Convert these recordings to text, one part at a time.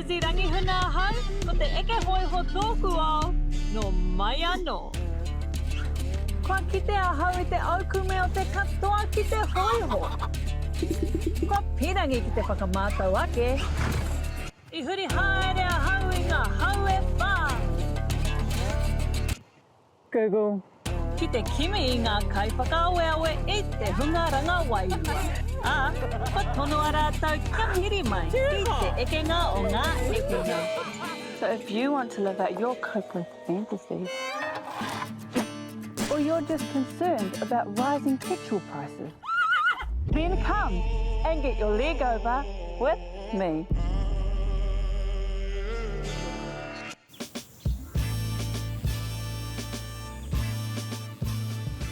Lizzy Rangihuna ahau, ko te eke hōiho tōku ao, nō mai anō. Kua kite ahau i te aukume o te katoa ki te hōiho. Kua pīrangi ki te whakamātau ake. I huri haere ahau i ngā hau e whā. Google. Ki te kimi i ngā kaiwhakaaweawe i te hunga ranga wairua, ā, kua tonoa rātou kia piri mai ki te ekenga o ngā ekenga. So if you want to live out your kaupapa fantasy. Or you're just concerned about rising petrol prices. Then come and get your leg over with me.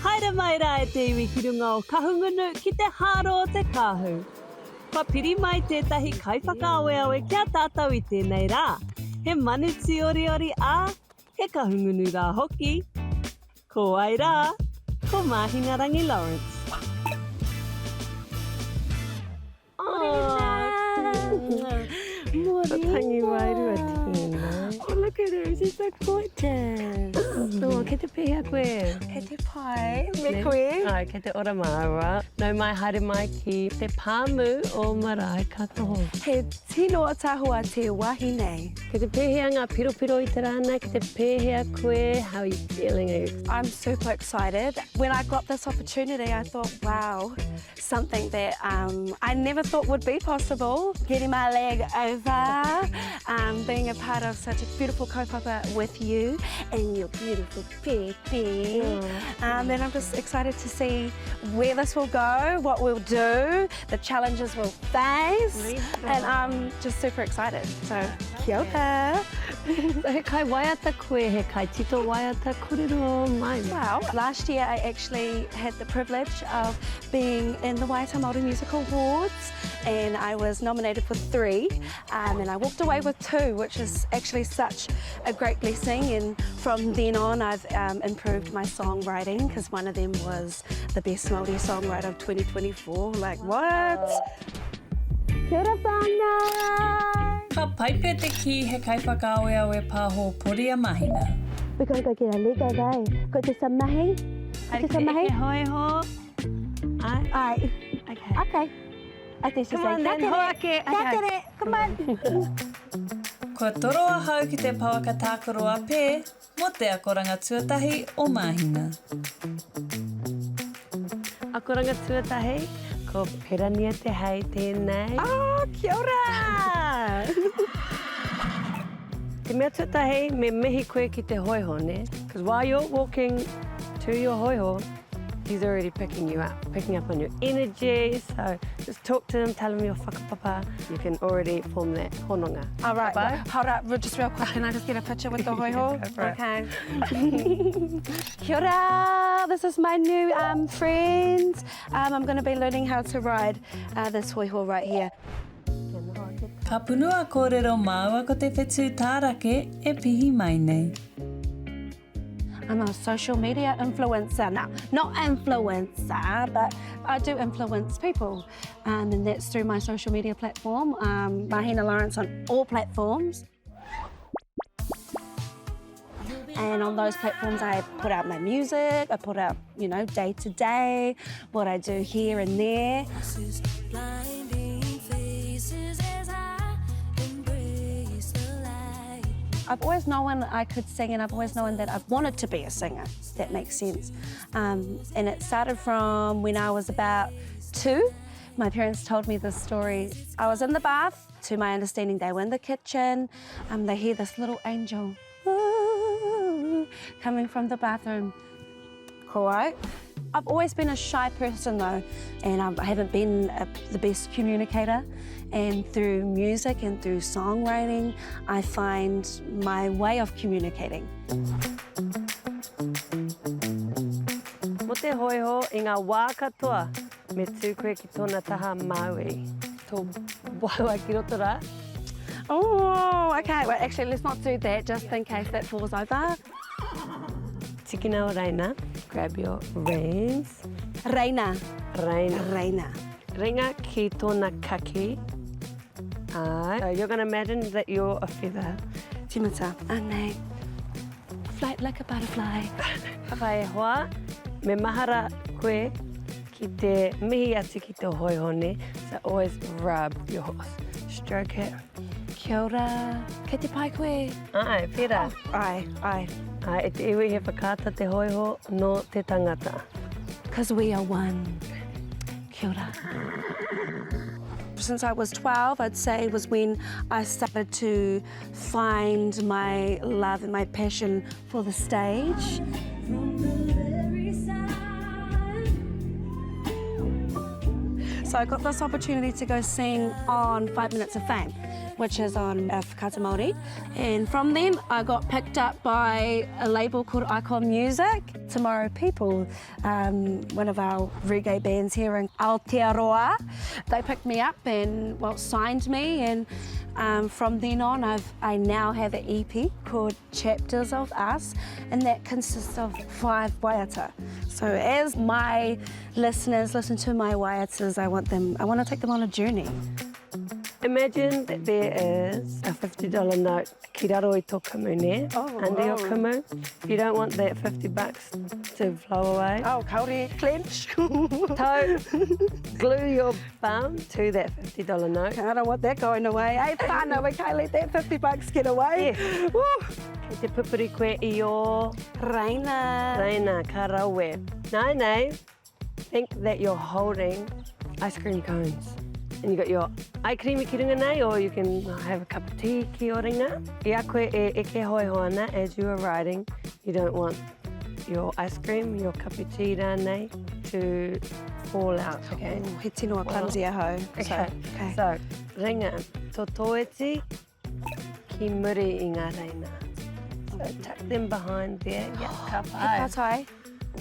Haere mai rā e te iwi ki runga o Kahungunu ki te hāro o te kāhu. Kua piri mai tētahi kaiwhakaaweawe ki a tātou i tēnei rā. He manu tīoriori ā, he Kahungunu rā hoki. Ko wai rā? Ko Māhinarangi Lawrence. Ko tangi wairua tēnā. Oh, look at her, she's so gorgeous. Oh, kei te pēhea koe? Kei te pai, me koe? Ai, kei te ora māua. Nau mai, haere mai ki te pāmu o Maraekakaho. He tino ataahua te wahi nei. Kei te pēhea ngā piropiro i te rā nei? Kei te pēhea koe? How are you feeling? I'm super excited. When I got this opportunity, I thought, wow. Something that um, I never thought would be possible, getting my leg over, um, being a part of such a beautiful kaupapa with you and your beautiful baby. Um, and I'm just excited to see where this will go, what we'll do, the challenges we'll face, and I'm just super excited. So, kia ora. So he kai waiata koe, he kai tito waiata korero mai. Well, last year I actually had the privilege of being in the Waiata Māori Music Awards and I was nominated for three um, and I walked away with two, which is actually such a great blessing and from then on I've um, improved my songwriting because one of them was the best Māori songwriter of 2024. Like, what? Kia ora whānau! Ka pai pea te kī he kaiwhakaaweawe pāho pori a Mahina. We're gonna go get our leg over, eh? Go do some mahi. Go do some mahi. Haere ki te eke hōiho. Ai. Ai. Okay. Okay. I think she's Come on saying, then, hoake. Ka tere, come on. Kua toro ahau ki te pouaka tākaro a Pē mō te akoranga tuatahi o Māhina. Akoranga tuatahi, ko Perania Te Hei tēnei. Oh, kia ora! Te mea tuatahi, me mihi koe ki te hōiho, nē? Because while you're walking to your hōiho, he's already picking you up, picking up on your energy, so just talk to him, tell him your whakapapa, you can already form that hononga. All right, Bye. hold up, just real quick, can I just get a picture with the hōiho? Go for it. Okay. Kia ora, this is my new um, friend. Um, I'm going to be learning how to ride uh, this hōiho right here. Ka punua kōrero māua ko te whetū tārake e pihi mai nei. I'm a social media influencer. Now, not influencer, but I do influence people. Um, and that's through my social media platform, um, Mahina Lawrence on all platforms. And on those platforms, I put out my music, I put out, you know, day to day, what I do here and there. I've always known I could sing and I've always known that I've wanted to be a singer, if that makes sense. Um, and it started from when I was about two. My parents told me this story. I was in the bath. To my understanding, they were in the kitchen. Um, they hear this little angel ooh, coming from the bathroom. All right. I've always been a shy person though, and I haven't been a, the best communicator. And through music and through songwriting, I find my way of communicating. Mo te hōiho i ngā wā katoa, me tū koe ki tōna taha Māui. Tō waewae ki roto rā. Oh, okay. Well, actually, let's not do that just in case that falls over. Tikina o Reina, grab your reins. Reina. Reina. Reina. Ringa ki tōna kaki. Āe. So you're going to imagine that you're a feather. Timata, anei. Flight like a butterfly. Whai e hoa, me mahara koe ki te mihi atu ki te hōiho, nē? So always rub your horse. Stroke it. Kia ora. Kei te pai koe? Āe, pērā. Oh, āe, āe. Āe, e te iwi he whakaata te hōiho nō te tangata. Cause we are one. Kia ora. Since I was 12, I'd say, was when I started to find my love and my passion for the stage. So I got this opportunity to go sing on Five Minutes of Fame, which is on uh, Whakaata Māori. And from then, I got picked up by a label called Icon Music. Tomorrow People, um, one of our reggae bands here in Aotearoa. They picked me up and, well, signed me. And um, from then on, I've, I now have an EP called Chapters of Us, and that consists of five waiata. So as my listeners listen to my waiatas, I want them, I want to take them on a journey. Imagine that there is a $50 note ki raro i tō kumu, nē? Oh, Under your kumu. You don't want that 50 bucks to flow away. Oh, kaore, clench. Toe, glue your bum to that $50 note. I don't want that going away. Hey, whānau, we can't let that 50 bucks get away. Yeah. Woo. Kei te pupuri koe i ō... Reina. Reina, ka rawe. Nā nei, think that you're holding ice cream cones. And you got your eye cream ki runga nei, or you can have a cup of tea ki o ringa. I a koe e eke hoiho ana, as you are riding, you don't want your ice cream, your cup of tea rānei, to fall out, okay? Oh, he tino a clumsy ahau. Okay. So, okay. So, ringa, tō tōeti ki muri i ngā reina. So tuck them behind there. Yeah, ka pai. He pātai,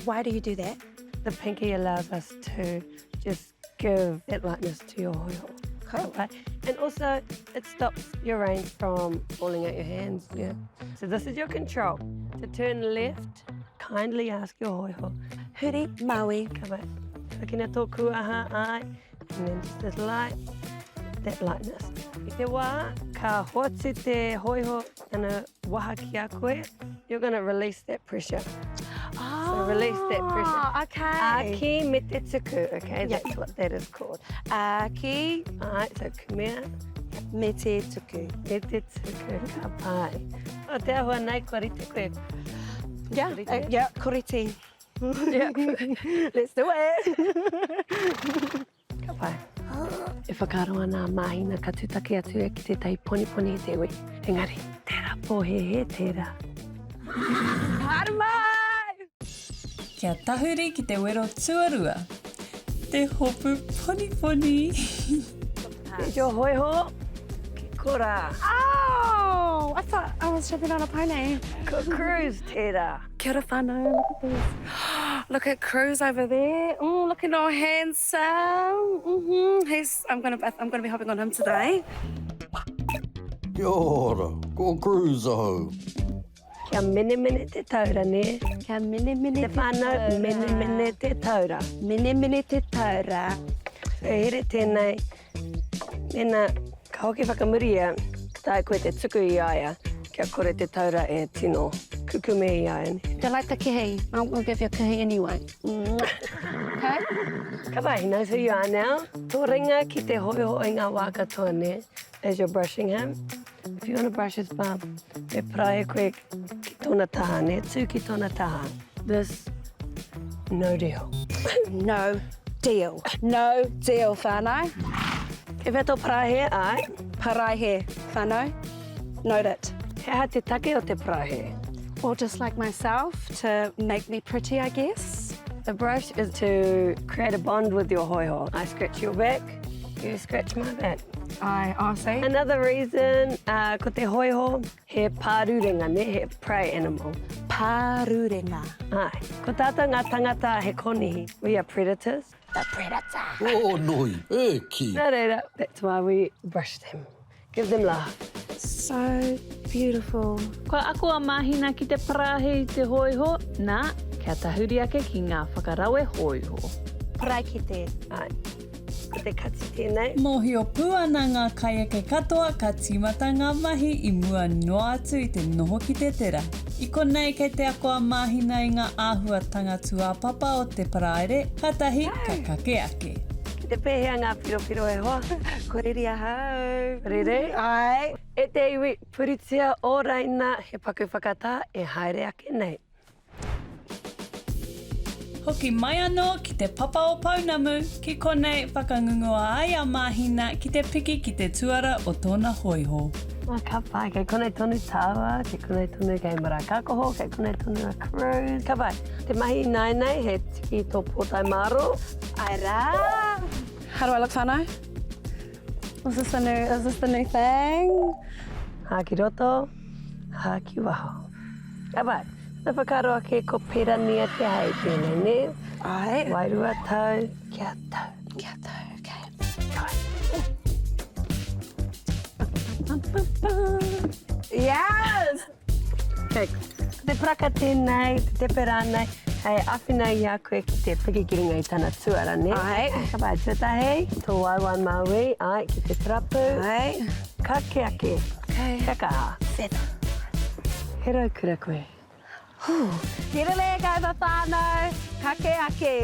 why do you do that? The pinky allows us to just give that lightness to your hoiho. Cool. Ka pai. And also, it stops your reins from falling out your hands. Yeah. So this is your control. To turn left, kindly ask your hoiho. Huri Maui. Ka pai. Takina tō kuaha, ai. And then just this light, that lightness. I te wā, ka hoatu te hōiho tana waha ki a koe, you're going to release that pressure. Oh, so release that pressure. Ah, okay. Aki me te tuku, okay? Yep. That's what that is called. Aki. Alright, so kumea. Me te tuku. Me te tuku, ka pai. O te ahua nei, kua rite koe. Yeah, uh, yeah, ko rite. Yeah. Let's do it. Ka pai. E whakaaro ana a Māhina ka tūtaki atu ia ki tētahi poniponi i te iwi. Engari, tērā pōhēhē tērā. Haere mai! Kia tahuri ki te wero tuarua, te hopu poniponi. There's your hoiho. Ki korā. Oh! I thought I was jumping on a pony. Ko Cruz tērā. Kia ora whanau, look at this. Look at Cruz over there. Oh, looking all handsome. Mm -hmm. He's, I'm gonna, I'm gonna be hopping on him today. Kia ora, ko Cruz ahau. Kia menemene te taura, nē? Kia menemene te taura. Te whānau, menemene te taura. Menemene te taura. So here tēnei, mēnā ka hoki whakamuri ia, ka taea koe te tuku i a ia, kia kore te taura e tino kukume i a ia. Do you like the kihi? I'm gonna give you a kihi anyway. Okay? Ka pai, he knows who you are now. Tō ringa ki te hoiho i ngā wā katoa, nē? As you're brushing him. If you want to brush his bum, me parae koe ki tōna taha, nē? Tū ki tōna taha. This, no deal. No deal. No deal, whānau. Kei whea tō paraihe, āe? Paraihe, whānau. Note it. He aha te take o te paraihe? Well, just like myself, to make me pretty, I guess. The brush is to create a bond with your hoiho. I scratch your back, you scratch my back. Ai, oh, see? Another reason, uh, ko te hoiho, he pārurenga, ne? He prey animal. Pārurenga. Ai. Ko tātou ngā tangata he konihi. We are predators. The predator. Oh, noi, e ki. Nā reira, that's why we brush them. Give them love. So beautiful. Kua ako a Mahina ki te parāhe i te hōiho, nā, kia tahuri ake ki ngā whakarawe hōiho. Paraikete. Ai. Ko te kati tēnei. Mōhio pū ana ngā kaieke katoa ka tīmata ngā mahi i mua noa atu i te noho ki te tera. I konei kei te ako a Māhina i ngā āhuatanga tūāpapa o te paraire, kātahi ka kake ake. Ki te pēhea ngā piropiro e hoa? Ko riri ahau. Riri? Āe. E te iwi, puritia ō raina he paku whakatā e haere ake nei. Hoki mai anō ki te papa o Pounamu, ki konei whakangungua ai a Māhina ki te piki ki te tuara o tōna hōiho. Oh, ka pai, kei konei tonu tāua, kei konei tonu kei Maraekakoho, kei konei tonu a Cruise. Ka pai. Te mahi ināianei he tiki i tō pōtae mārō. Āe rā. How do I look whānau? Is this the new, is this the new thing? Hā ki roto, hā ki waho. Ka pai. Te whakaaro ake ko Perania Te Hei tēnei, nē? Āe. Wairua tau, kia tau. Kia tau, okay. Ka pai. Yes! Okay. Ko te paraka tēnei, te tepe rānei, hei āwhina i a koe ki te piki ki runga i tana tuara, nē? Āe. Ka pai, tuatahi, tō waewae māui, āe, ki te tarapu. Āe. Kake ake. Okay. Kia kaha. Set. He raukura koe. Get a leg over whānau, kake ake.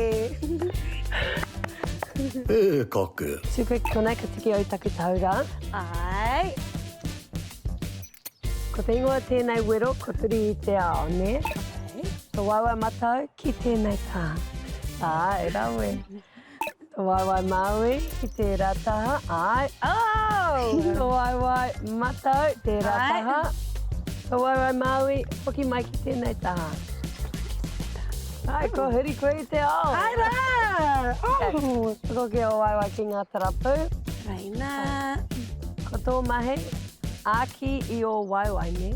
E kake. Tū koe ki konei, ka tiki au i taku taura. Āe. Ko te ingoa tēnei wero, ko Turi i te ao, nē? Tō waewae matau ki tēnei taha. Āe, rawe. Tō waewae māui ki tērā taha, āe. Oh! Tō waewae matau, tērā taha. Tō waewae māui, hoki mai ki tēnei taha. Āe, kua huri koe i te ao. Āe rā! Oh! Whakahoki ō waewae ki ngā tarapu. Raina. Ko tō mahi, āki i ō waewae, nē?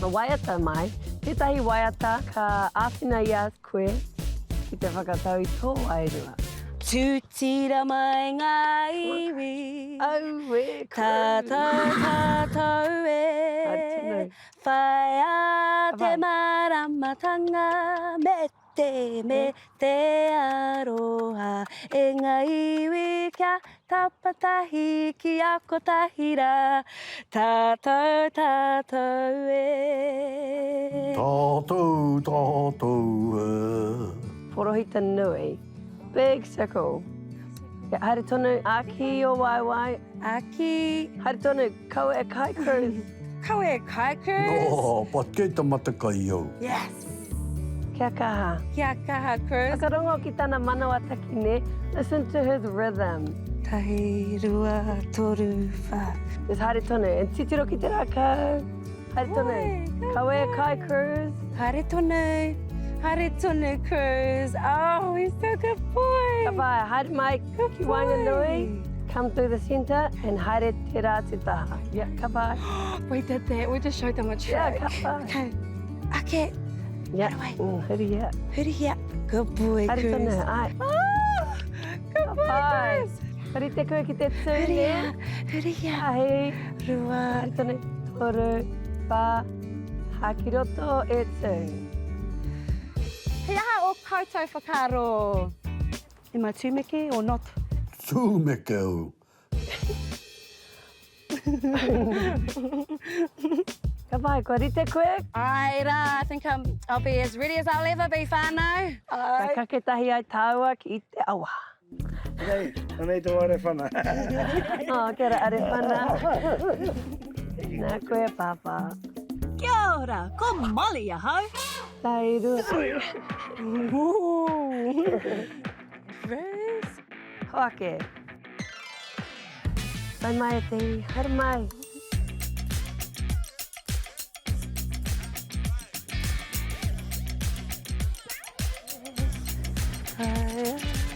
Waiata mai, tētahi waiata ka āwhina i a koe ki te whakatau i tō wairua. Tūtira mai ngā iwi. Auē, Tātou, tātou e. Whaia te māramatanga me te, me te aroha. E ngā iwi kia Tapatahi ki a kotahi rā, tātou, tātou e. Tātou, tātou e. Porohita nui. Big circle. Kia haere tonu, āki ō waewae. Āki. Haere tonu, kaua e kai cruise. Kaua e kai cruise. Oh, but kei te matekai au. Yes. Kia kaha. Kia kaha cruise. Whakarongo ki tana manawataki ne, listen to his rhythm. Tahi, rua, toru, wha. Just haere tonu, and titiro ki te rakau. Haere tonu. Kaua e kai cruise. Haere tonu. Haere tonu cruise. Oh, he's so good boy. Ka pai, haere mai ki waenganui. Come through the centre and haere te rā te taha. Yeah, ka pai. We did that. We just showed them a trick. Yeah, ka pai. Okay. Ake. Yeah. Away. Hurihia. Hurihia. Good boy, Haere Cruz. tonu, ai. Ah, good boy, pai. Cruz. Rite koe ki te tū, nē? Hurihia. Hurihia. Tahi. Rua. Haere tonu. Toru. Whā. Hā ki roto e tū. He aha ō koutou whakaaro? Am I tūmeke or not? Tūmeke au. Ka pai, kua rite koe? Āe rā, I think I'm, I'll be as ready as I'll ever be, whānau. Ka kake tahi ai tāua ki te awa. Anei, anei tō arewhana. Oh, kia ora arewhana. Nā koe, Pāpā. Kia ora, ko Molly ahau. Tairua. Rose. Hoake. Whai mai e te iwi, haere mai.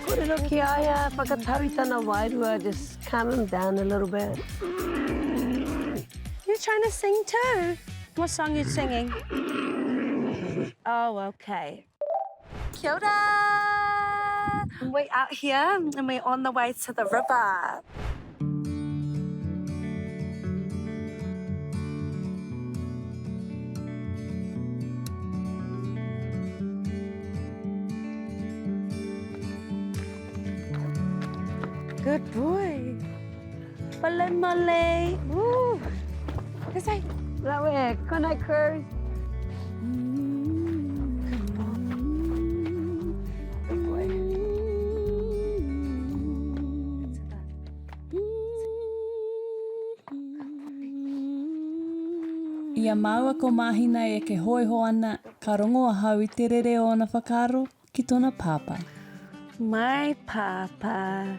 Kōrero ki a ia, whakatau i tana wairua, just calm him down a little bit. You're trying to sing too? What song you singing? Oh, okay. Kia ora! We're out here and we're on the way to the river. Good boy. Mole mole. Woo. This way. Rawe, konei Cruz. Good boy. I a māua ko Māhina e eke hōiho ana, ka rongo ahau i te rere o ōna whakaaro ki tōna pāpā. My pāpā,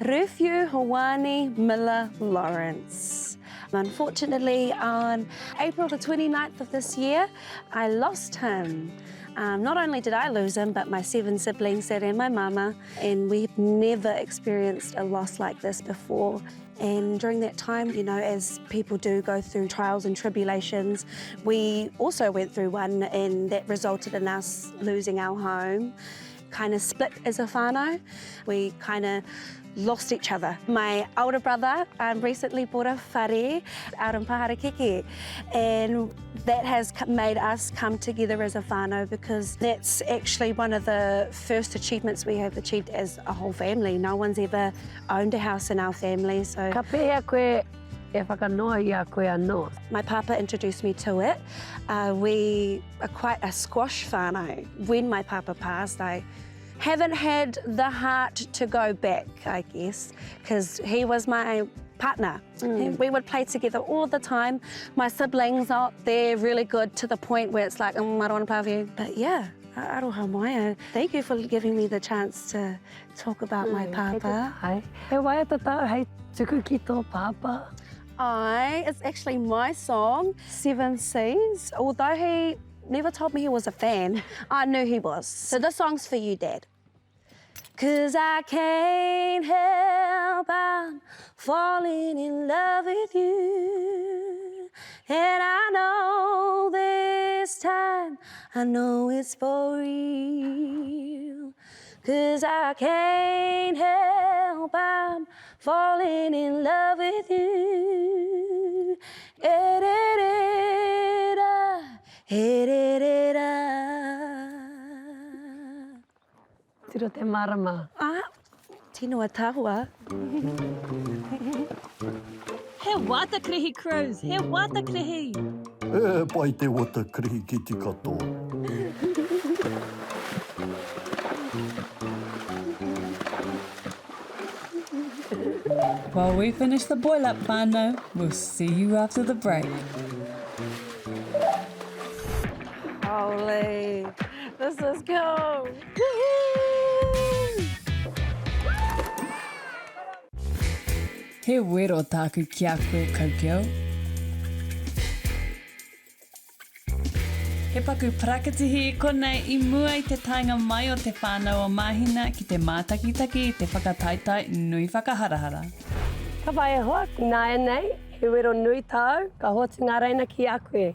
Rewhiu Hoani Miller Lawrence. Unfortunately, on April the 29th of this year, I lost him. Um, not only did I lose him, but my seven siblings and my mama, and we've never experienced a loss like this before. And during that time, you know, as people do go through trials and tribulations, we also went through one and that resulted in us losing our home. Kind of split as a whānau. We kind of lost each other. My older brother um, recently bought a whare out in Paharakeke and that has made us come together as a whānau because that's actually one of the first achievements we have achieved as a whole family. No one's ever owned a house in our family, so... Ka pēhea koe e whakanoa i a koe anō? My papa introduced me to it. Uh, we are quite a squash whānau. When my papa passed, I haven't had the heart to go back, I guess, because he was my partner. Mm. We would play together all the time. My siblings are they're really good to the point where it's like, mm, I don't want to play with you. But yeah, aroha mai. Thank you for giving me the chance to talk about mm, my pāpā. Hai. He waiata tāu hei tuku ki tō pāpā? I, it's actually my song, Seven Seas. Although he never told me he was a fan, I knew he was. So this song's for you, Dad. Cause I can't help I'm falling in love with you. And I know this time, I know it's for real. Cause I can't help I'm falling in love with you. Eh, eh, eh, da, eh, eh, eh, da. Tiro te marama. Ah, tino ataahua. He watakrihi Cruz, he watakrihi! E pai te watakrihi ki te katoa. While we finish the boil up whānau, we'll see you after the break. Holy, this is cool. Woohoo! He wero tāku ki a koe, Kaukeo. He paku parakatihi i konei i mua i te taenga mai o te whānau o Māhina ki te mātakitaki i te whakataetae nui whakaharahara. Ka whai e hoa, ināianei, he wero nui tāu, ka hoatu ngā reina ki a koe.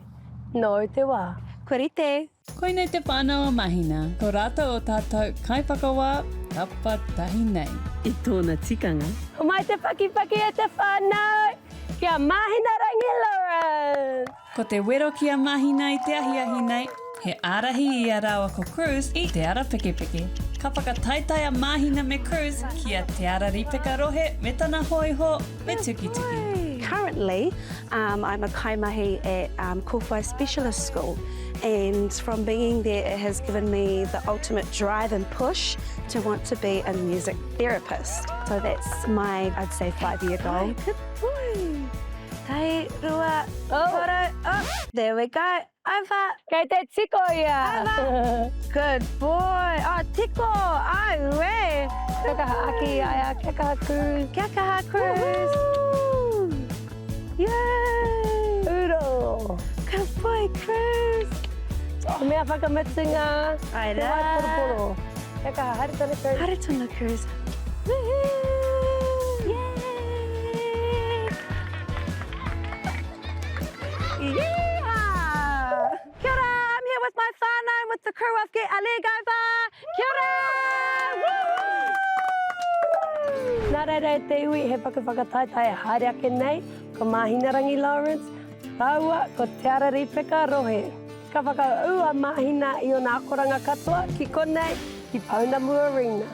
Nōu te wā. Kua rite. Koinei te whānau o Mahina, ko rātou o tātou kaiwhakawā tapatahi nei. I tōna tikanga. Homai te pakipaki e te whānau, ki a Mahinarangi Lawrence! Ko te wero ki a Mahina i te ahiahi nei, he ārahi i a rāua ko Cruz i te ara pekepeke. Ka whakataetae a Mahina me Cruz ki a Te Ara Ripeka Rohe me tana hōiho, me Tukituki. Currently, um, I'm a kaimahi at um, Kōwhai Specialist School and from being there it has given me the ultimate drive and push to want to be a music therapist. So that's my, I'd say, five-year goal. Good boy. Tahi, rua, oh. koro, oh. There we go. Over. Kei te tiko ia. Over. Good boy. Oh, tiko. Au e. Kia kaha aki i a ia. Kia kaha Cruz. Kia kaha Cruz. Yay. Uro. Good boy, Cruz. Te mea whakamutunga. Ai rā. Te wai poroporo. Kia kaha, haere tonu Cruz. Haere tonu Cruz. Woohoo. Yay. Yeehaw! Kia ora, I'm here with my whānau and with the crew of Get A Leg Over. Kia ora! Woo! Nā reira e te iwi, he paku whakataetae e haere ake nei, ko Māhinarangi Lawrence, rāua ko Te Ara Rīpeka Rohe. Ka whakaū a Māhina i ōna akoranga katoa ki konei, ki Pounamu Arena.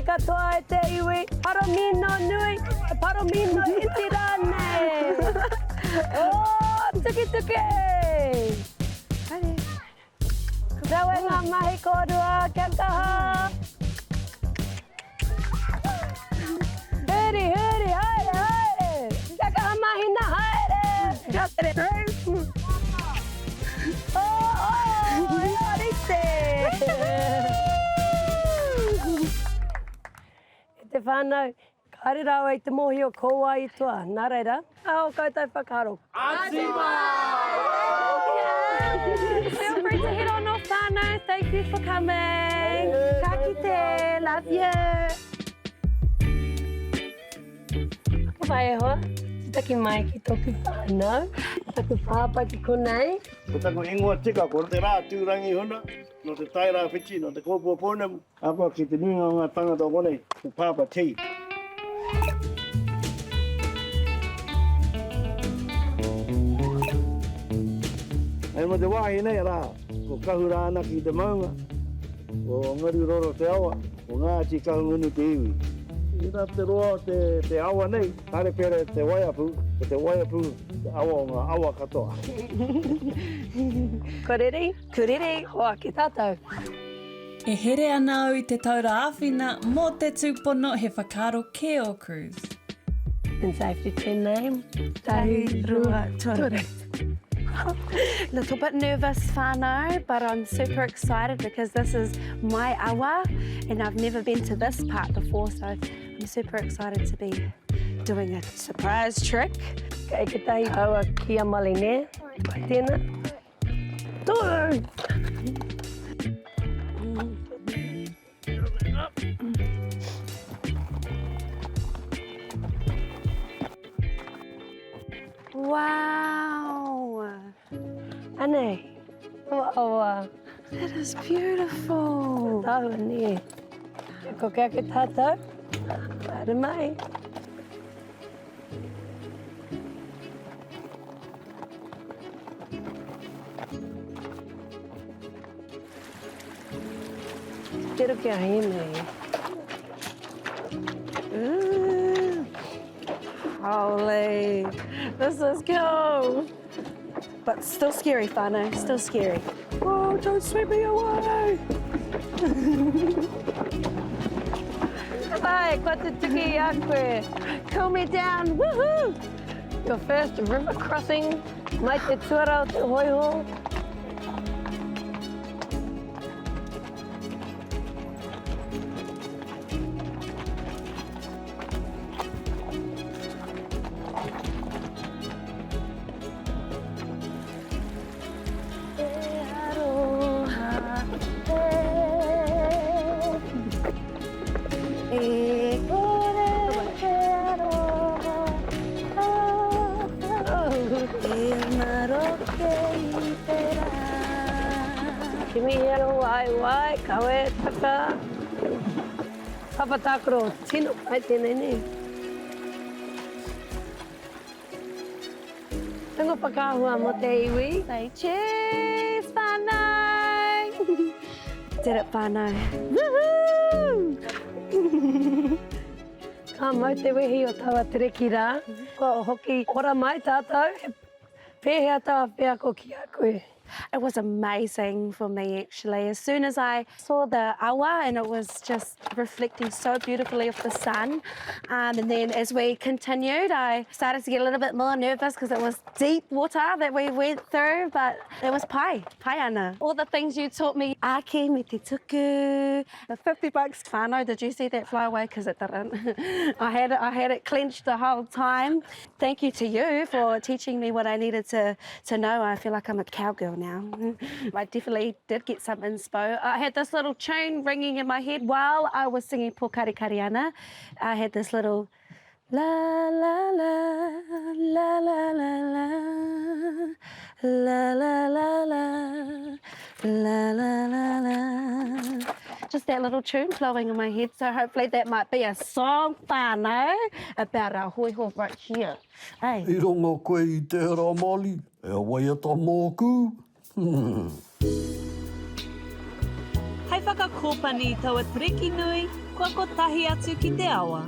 katoa e te iwi, paromino nui, paromino iti rānei. Oh, tukituki! Haere. Rawe ngā mahi kōrua, kia kaha! Huri, huri, haere, haere! Kia kaha mahina, haere! Kia tere! Oh, oh, e ōrite! E te whānau, kāre rāua i te mōhio ko wai i toa, nā reira, aha ō koutou whakaaro? Feel free to head on off whānau, thank you for coming. Ka kite, love you. Ka pai e hoa, tutaki mai ki tōku whānau, taku pāpā ki konei. Ko taku ingoa tika ko Te Rā Tūrangihuna, nō Te Tairāwhiti, nō Te Kōpua Pounamu. Ahakoa ki te nuinga o ngā tāngata o konei, ko Pāpā T. Hei mō te wāhi nei, arā, ko Kahurānaki te maunga, ko Ngaruroro te awa, ko Ngāti Kahungunu te iwi. Inā te roa o te awa nei, kāre pērā i te Waiapu, ko te Waiapu te awa o ngā awa katoa. Kua reri? Kua reri. Hoake tātou. E here ana au i te taura āwhina mō te tūpono he whakaaro kē ō Cruz. In safety tēnei, tahi, rua, toru. Little bit nervous whānau, but I'm super excited because this is my awa and I've never been to this part before, so I'm super excited to be doing a surprise trick. Kei te tahi aua ki a Molly, nē? Pai tēnā. Toru! Wow! Anei, awa. That is beautiful. Tāhua, nē. Kia koke ake tātou. Haere mai. Tiro ki a Hemi. Ooh. Holy, this is cool. But still scary, whānau, still scary. Oh, don't sweep me away! Pai, kua tutuki i a koe. Cool me down, woohoo! Your first river crossing mai te tuara o te hōiho. Te aroha e E kore te aroha E maroke i te rā. Kimihia rō waewae, kawe taka. Papa tākaro, tino pai tēnei nē. Tango whakaahua mō te iwi. Say cheers whānau! Did it whānau. Woohoo! Ka mau te wehi o taua tereki rā. Kua hoki ora mai tātou, he pēhea taua wheako ki a koe? It was amazing for me actually. As soon as I saw the awa and it was just reflecting so beautifully off the sun. Um, and then as we continued, I started to get a little bit more nervous because it was deep water that we went through, but it was pai, pai ana. All the things you taught me, aki me te tuku, the 50 bucks whānau, did you see that fly away? Because it didn't. I had, it, I had it clenched the whole time. Thank you to you for teaching me what I needed to, to know. I feel like I'm a cowgirl now. I definitely did get some inspo. I had this little tune ringing in my head while I was singing Pōkarekare Ana. I had this little la la la la la la la la la la la la la la la Just that little tune flowing in my head, so hopefully that might be a song whānau about our hoiho right here. Hey. I rongo koe i tērā Molly, he waiata mōku? Hei. whakakōpani i taua treki nui kua kotahi atu ki te awa.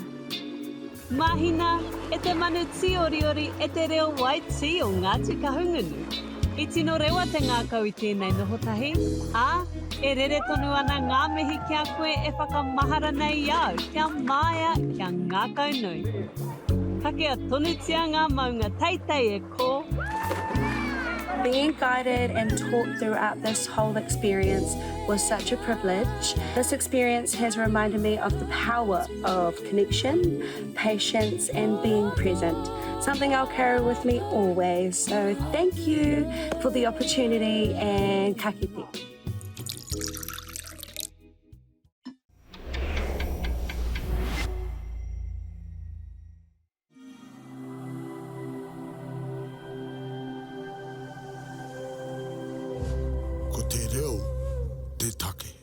Mahina, e te manu tīoriori, e te reo waitī o Ngāti Kahungunu. I tino rewa te ngākau i tēnei noho tahi, ā, e rere tonu ana ngā mihi ki a koe e whakamahara nei i a au kia māia, kia ngākaunui. Kakea tonutia ngā maunga teitei e kō. Being guided and taught throughout this whole experience was such a privilege. This experience has reminded me of the power of connection, patience and being present. Something I'll carry with me always. So thank you for the opportunity and ka kite. Ko te reo te take.